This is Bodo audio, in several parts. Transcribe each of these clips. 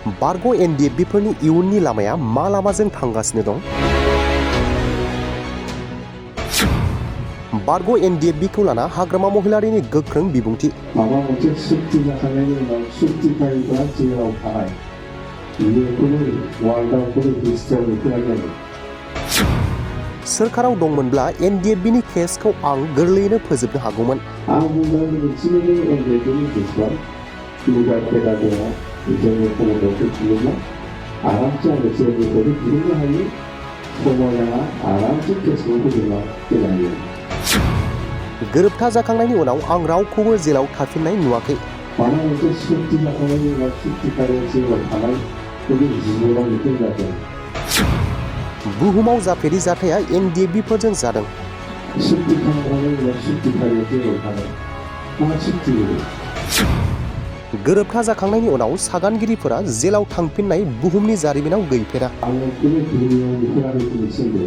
बारग' एनडिएफबिफोरनि इयुननि लामाया मा लामाजों थांगासिनो दं? बारग' एनडिएफबिखौ लाना हाग्रामा महिलारिनि गोख्रों बिबुंथि। माबा मोनसे सुक्ति जाखांनायनि उनाव सुक्तिखारिफ्रा जेराव थानाय बेखौनो वार्ल्डआव हिस्ट्रियाव नुफेराखै। सोरखाराव दंमोनब्ला एनडिएफबिनि केसखौ आं गोरलैयैनो फोजोबनो हागौमोन। आं बुंदों मोनसेनि एनडिएफबिनि केसआव लिडार पेदा दङ, जोंनि कमोडआवसो खुलिब्ला आरामसे आं जेरनिफ्रायबो दिहुननो हायो। समय नाङा, आरामसे केसखौ फोजोबना फैनो हायो। गोरोबथा जाखांनायनि उनाव आं रावखौबो जेलाव थाफिननाय नुवाखै। माबा मोनसे सुक्ति जाखांनायनि उनाव सुक्तिखारिया जेराव थानाय बेखौ जिबनाव नुफेराखै। बुहुमाव जाफेरि जाथाया एनडिएफबिफोरजों जादों। सुक्ति खालामनायनि उनाव सुक्तिखारिया जेराव थानाय मा सुक्ति होयो? गोरोबथा जाखांनायनि उनाव सागानगिरिफोरा जेलाव थांफिननाय बुहुमनि जारिमिनाव गैफेरा। आङो दुनियाव नुफेराखै दिनैसिमबो।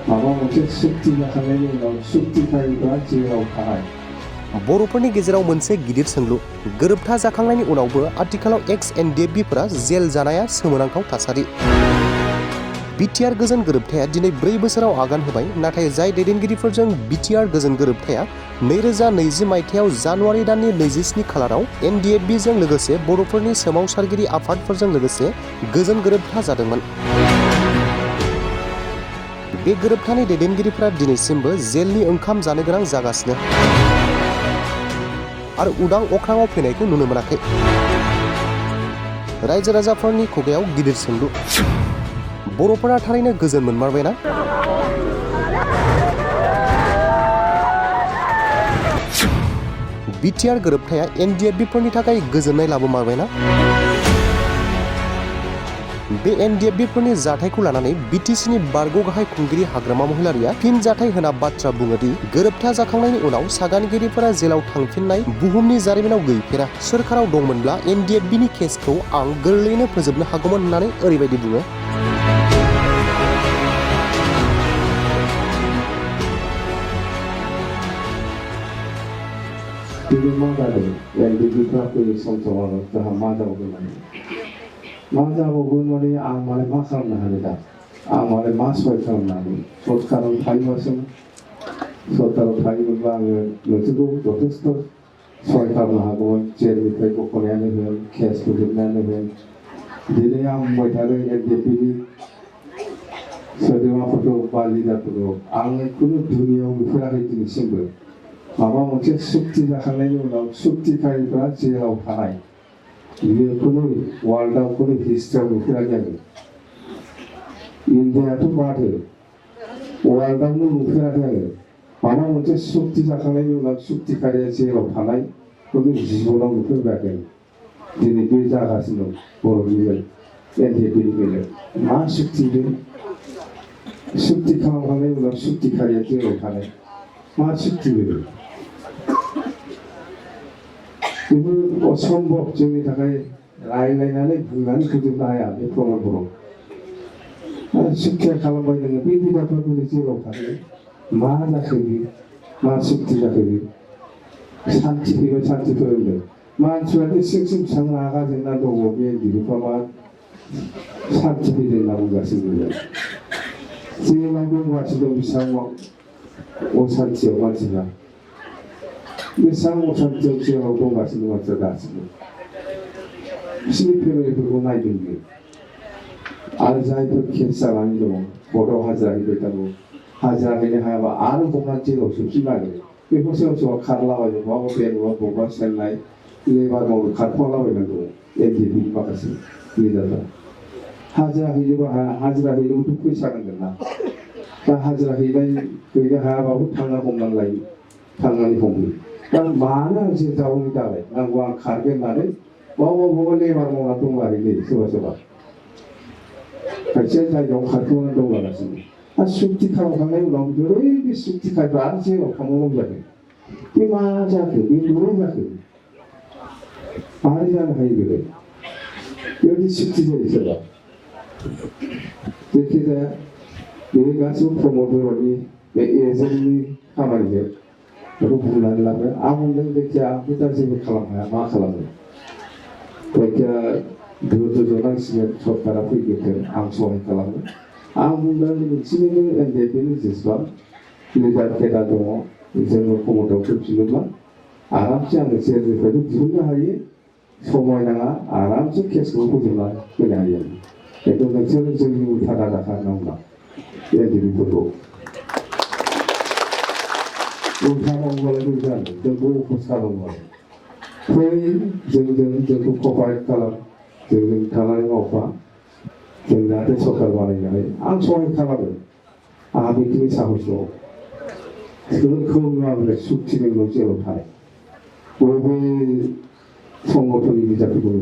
माबा मोनसे सुक्ति जाखांनायनि उनाव सुक्तिखारिफ्रा जेराव थानाय। बर'फोरनि गेजेराव मोनसे गिदिर सोंलु। गोरोबथा जाखांनायनि उनावबो आथिखालाव एक्स एनडिएफबिफोरा जेल जानाया सोमोनांथाव थासारि। बिटिआर गोजोन गोरोबथाया दिनै 4 बोसोराव आगान होबाय, नाथाय जाय दैदेनगिरिफोरजों बिटिआर गोजोन गोरोबथाया 2020 मायथाइयाव जानुवारि दाननि 27 खालाराव एनडिएफबिजों लोगोसे बर'फोरनि सोमावसारगिरि आफादफोरजों लोगोसे गोजोन गोरोबथा जादोंमोन। बे गोरोबथानि दैदेनगिरिफोरा दिनैसिमबो जेलनि ओंखाम जानो गोनां जागासिनो आरो उदां अख्राङाव फैनायखौ नुनो मोनाखै। रायजो राजाफोरनि खुगायाव गिदिर सोंलु। बर'फोरा थारैनो गोजोन मोनमारबायना? बिटिआर गोरोबथाया एनडिएफबिफोरनि थाखाय गोजोननाय लाबोमारबायना? बे एनडिएफबिफोरनि जाथायखौ लानानै बिटिसिनि बारग' गाहाय खुंगिरि हाग्रामा महिलारिया फिन जाथाय होना बाथ्रा बुङोदि गोरोबथा जाखांनायनि उनाव सागानगिरिफोरा जेलाव थांफिननाय बुहुमनि जारिमिनाव गैफेरा। सोरखाराव दंमोनब्ला एनडिएफबिनि केसखौ आं गोरलैयैनो फोजोबनो हागौमोन होननानै ओरैबायदि बुङो। दिनै मा जादों? एनडिएफबिफ्रा फैयो सम समाव जोंहा मा जाबावगोन माने आं माने मा खालामनो हानो दा? आं माने मा सहाय खालामनो हानो? सरकाराव थायोबासो सरकाराव थायोमोनब्ला आङो नोंसोरखौ जथेस्थ' सहाय खालामनो हागौमोन। जेलनिफ्राय बख'नायानो होन, केस फोजोबनायानो होन। दिनै आं बुंबाय थादों एनडिएफबिनि सोद्रोमाफोरखौ बा लिडारफोरखौ आङो खुनु दुनियाव नुफेराखै दिनैसिमबो। माबा मोनसे सुक्ति जाखांनायनि उनाव सुक्तिखारिफ्रा जेराव थानाय बेखौनो वार्ल्डआव हिस्ट्रियाव नुफेराखै आङो। इन्डियाथ' बाथो वार्ल्डआवनो नुफेराखै आङो। माबा मोनसे सुक्ति जाखांनायनि उनाव सुक्तिखारिया जेराव थानाय बेखौ जिबनाव नुफेराखै। दिनै बे जागासिनो दं बर'नि एनडिएफबिनि बेलायाव। मा सुक्ति बे? सुक्ति खालामखांनायनि उनाव सुक्तिखारिया जेराव थानाय मा सुक्ति बेयो? बेफोर असम्भब, जोंनि थाखाय रायलायनानै बुंनानै फोजोबनो हाया बे प्रमानफोराव। सुक्तिया खालामबाय नोङो बे लिडारफोरखौ जेराव थानाय मा जाखो बेयो? मा सुक्ति जाखो बेयो? सान्थि फैबाय, सान्थि फोरोंदों। मानसिफ्राथ' सिं बेसेबां रागा जोंना दङ बे एनडिएफबिफ्रा मा सान्थि फैदों होनना बुंगासिनो दं। जेराव दंगासिनो दं बेसेबां असान्थियाव मानसिफ्रा, बेसेबां असान्थियाव जेराव दंगासिनो दं मानसिफ्रा दासिमबो। बिसोरनि फेमिलिफोरखौ नायदों बियो। आरो जायफोर केस जानानै दङ कर्टआव हाजिरा हैबाय थागौ, हाजिरा हैनो हायाबा आरो हमनानै जेराव सोफिन नागिरो। बेखौ सोरबा सोरबा खारलाबायो, बबेबा बेंगलर, बबेबा चेन्नाइ लेबार मावनो खारखुमालाबायनांगौ एनडिएफबिनि माखासे लिडारफ्रा। हाजिरा हैनोबो हाया, हाजिरा हैनोबोथ' फैसा नांगोन ना। दा हाजिरा हैनो हायाबाबो थांना हमनानै लायो, थांनानै हमो। दा मानो आं जे जावनि दालाय नांगौ आं खारगोन होननानै बबेबा लेबार मावना दंलाबायो सोरबा सोरबा। खायसे जायगायाव खारखुमानानै दंलागासिनो। आरो सुक्ति खालामखांनायनि उनाव बोरै बे सुक्तिखारिफ्रा आरो जेराव थांनांगौ जाखो? बे मा जाखो? बे बोरै जाखो? मारै जानो हायो बेलाय? बेबायदि सुक्ति जायो सोरबा। जायखिजाया बे गासिबो प्रमद बर'नि बे एजेन्टनि खामानिजों बेखौ बुंनानै लाबाय। आं बुंदों जायखिया आंथ' दा जेबो खालामनो हाया, मा खालामनो? जायखिया जनांसिगोन सरकारा फैगोन आं सहाय खालामो आं बुंदों नोंसिनिबो एनडिएफबिनि जेसेबां लिडार केडार दङ जोङो खमथायाव फैफिनोब्ला आरामसे आङो जेलनिफ्रायबो दिहुननो हायो समय नाङा आरामसे केसखौ फोजोबना होनो हायो खिन्थु नोंसोर जोंनि उल्था दाजा खालामनांगौ एनडिएफबिफोरखौ उल्था मावोबालाय बोरै जानो जोंखौ अपस खालामोबालाय फै जोंखौ कपारेट खालाम जोंजों थानानै मावफा जों जाहाथे सरकार बानायनो हायो आं सहाय खालामो आंहा बेखिनि साहस दङ सोरखौ नुवाबोला सुक्तिनि उनाव जेराव थानाय बबे संगठननि बिजाबफोरखौ